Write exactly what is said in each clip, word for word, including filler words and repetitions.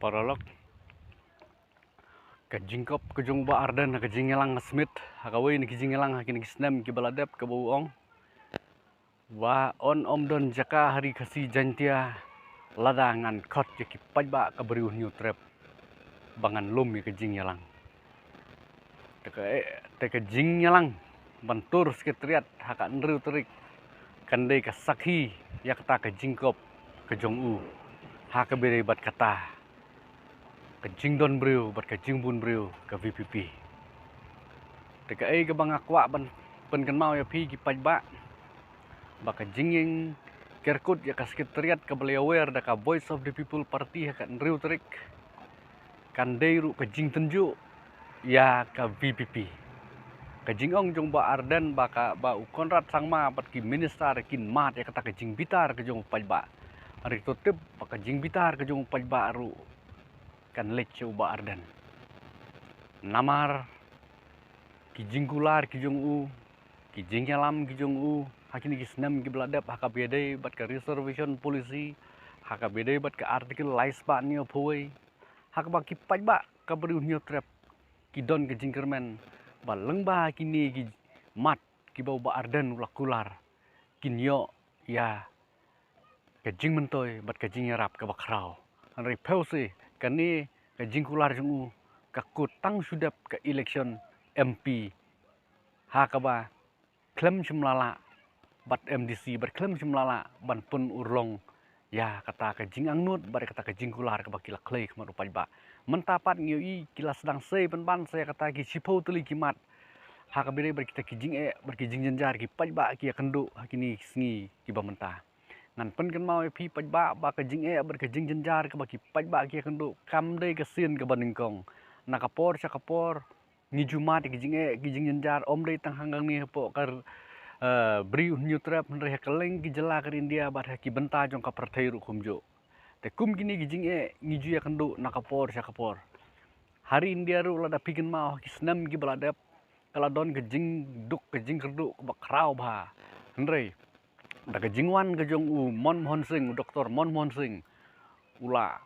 Paralok. Ka jingkop ka jong u Bah Ardent ha ka jingïalang ha Smit, ha kawei na ki jingïalang ha kine ki snem kiba la dep, kaba u ong ba un ym don jaka ha Ri Khasi Jaiñtia lada ngan khot ïa ki paidbah ka Bri u Hynñiewtrep ba ngan lum ïa ka jingïalang. Te ka, te ka jingïalang ban tur Secretariat ha ka hynriew tarik kan dei ka sakhi ïa kata ka jingkop ka jong u ha kaba ïadei bad kata ka jingdon briew bad ka jingbun briew ka V P P. Te kaei kaba nga kwah ban pynkynmaw ïa phi ki paidbah, ba ka jingïeng kerkut ïa ka Secretariat kaba la ïawer da ka Voice of the People Party ha ka hynriew tarik kan dei ruh ka jingtynjuh ïa ka V P P. Ka jingong jong u Bah Ardent ba ka, ba u Conrad Sangma bad ki minister kin mad ïa kata ka jingbitar ka jong u paidbah. Hynrei to tip ba ka jingbitar ka jong u paidbah ruh kan leit sha u Bah Ardent. Namar ki jingkular ki jong u, ki jingïalam ki jong u ha kine ki snem kiba la dep, ha kaba ïadei bad ka reservation policy, ha kaba ïadei bad ka Article lai spah hynñiewphew wei, ha kaba ki paidbah ka Bri u Hynñiewtrep ki don ka jingkyrmen ba lyngba kine ki mat kiba u Bah Ardent u la kular, kin ïoh ïa ka jingmyntoi bad ka jingïarap kaba khraw. Hynrei phewse kane ka jingkular jong u ka kut tang shu dep ka election M P, ha kaba khlem shym la lah bad M D C bad khlem shym la lah ban pynurlong ïa kata ka jingangnud bad kata ka jingkular kaba ki la khlei khmat u paidbah. Mynta pat ngi ïohi ki la sdang sei pynban sa ïa kata ki shiphew tylli ki mat ha kaba ïadei bad kita ki jingeh bad ki jingjynjar ki paidbah ki ïakynduh ha kine ki sngi kiba mynta. Ngan pynkynmaw ïa phi paidbah ba ka jingeh bad ka jingjynjar kaba ki paidbah ki ïakynduh kam dei ka sien kaba nyngkong. Na ka por sha ka por ngi ju mad ïa ki jingeh ki jingjynjar, ym dei tang hangne hapoh ka, eh, Bri u Hynñiewtrep, hynrei ha kylleng ki jylla ka ri India bad ha ki bynta jong ka pyrthei ruh kumjuh. Te kum kine ki jingeh ngi ju ïakynduh na ka por sha ka por. Ha ri India ruh lada phi kynmaw ha ki snem kiba la dep, ka la don ka jingduk ka jingkyrduh kaba khraw bha. Hynrei da ka jingwan ka jong u Manmohan Singh, u Doktor Manmohan Singh, u la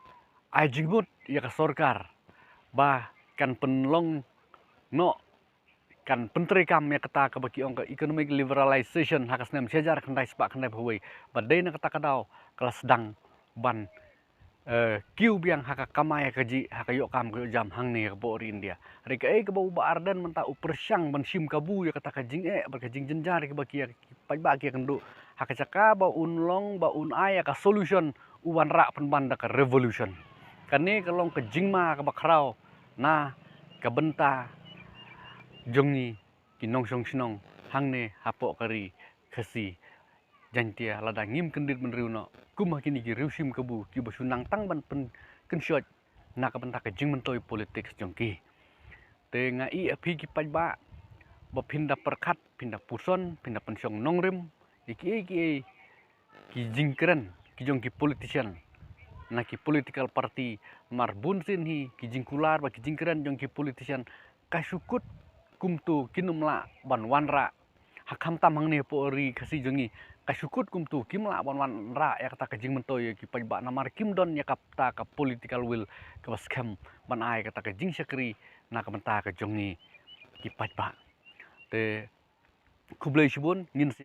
ai jingmut ïa ka sorkar ba kan pynlong noh, kan pyntreikam ïa kata kaba ki ong ka economic liberalization ha ka snem shi hajar khyndai spah khyndaiphew wei. Ba dei na kata ka daw ka la sdang ban, eh, kiew biang ha ka kamai ha ka jih, ha ka ïoh kam ka ïoh jam hangne hapoh ri India. Hynrei kaei kaba u Bah Ardent mynta u pyrshang ban shim kabu ïa kata ka jingeh bad ka jingjynjar kaba ki ïa ki paidbah ki ïakynduh, ha ka jaka ba un long ba un ai ïa ka solution, u wanrah pynban da ka revolution. Kane ka long ka jingma kaba khraw na ka bynta jong ngi ki nongshong shnong hangne hapoh ka Ri Khasi Jaiñtia, lada ngim kyndit bynriew noh kum ha kine ki riew shim kabu kiba shu nang tang ban pynkynshoi na ka bynta ka jingmyntoi politics jong ki. Te nga ïa phi ki paidbah ba phin da pyrkhat, phin da puson, phin da pynshong nongrim ïa kiei kiei ki jingkren ki jong ki politician na ki political party. Mar bun sien hi ki jingkular bad ki jingkren jong ki politician ka shu kut kumto kin ym lah ban wanrah. Ha khamtam hangne hapoh ri Khasi jong ngi ka shu kut kumto kim lah ban wanrah ïa kata ka jingmyntoi ïa ki paidbah namar kim don ïa kata ka political will kaba skhem ban ai kata ka jingshakri na ka bynta ka jong ngi ki paidbah. Te khublei shibun, ngin sa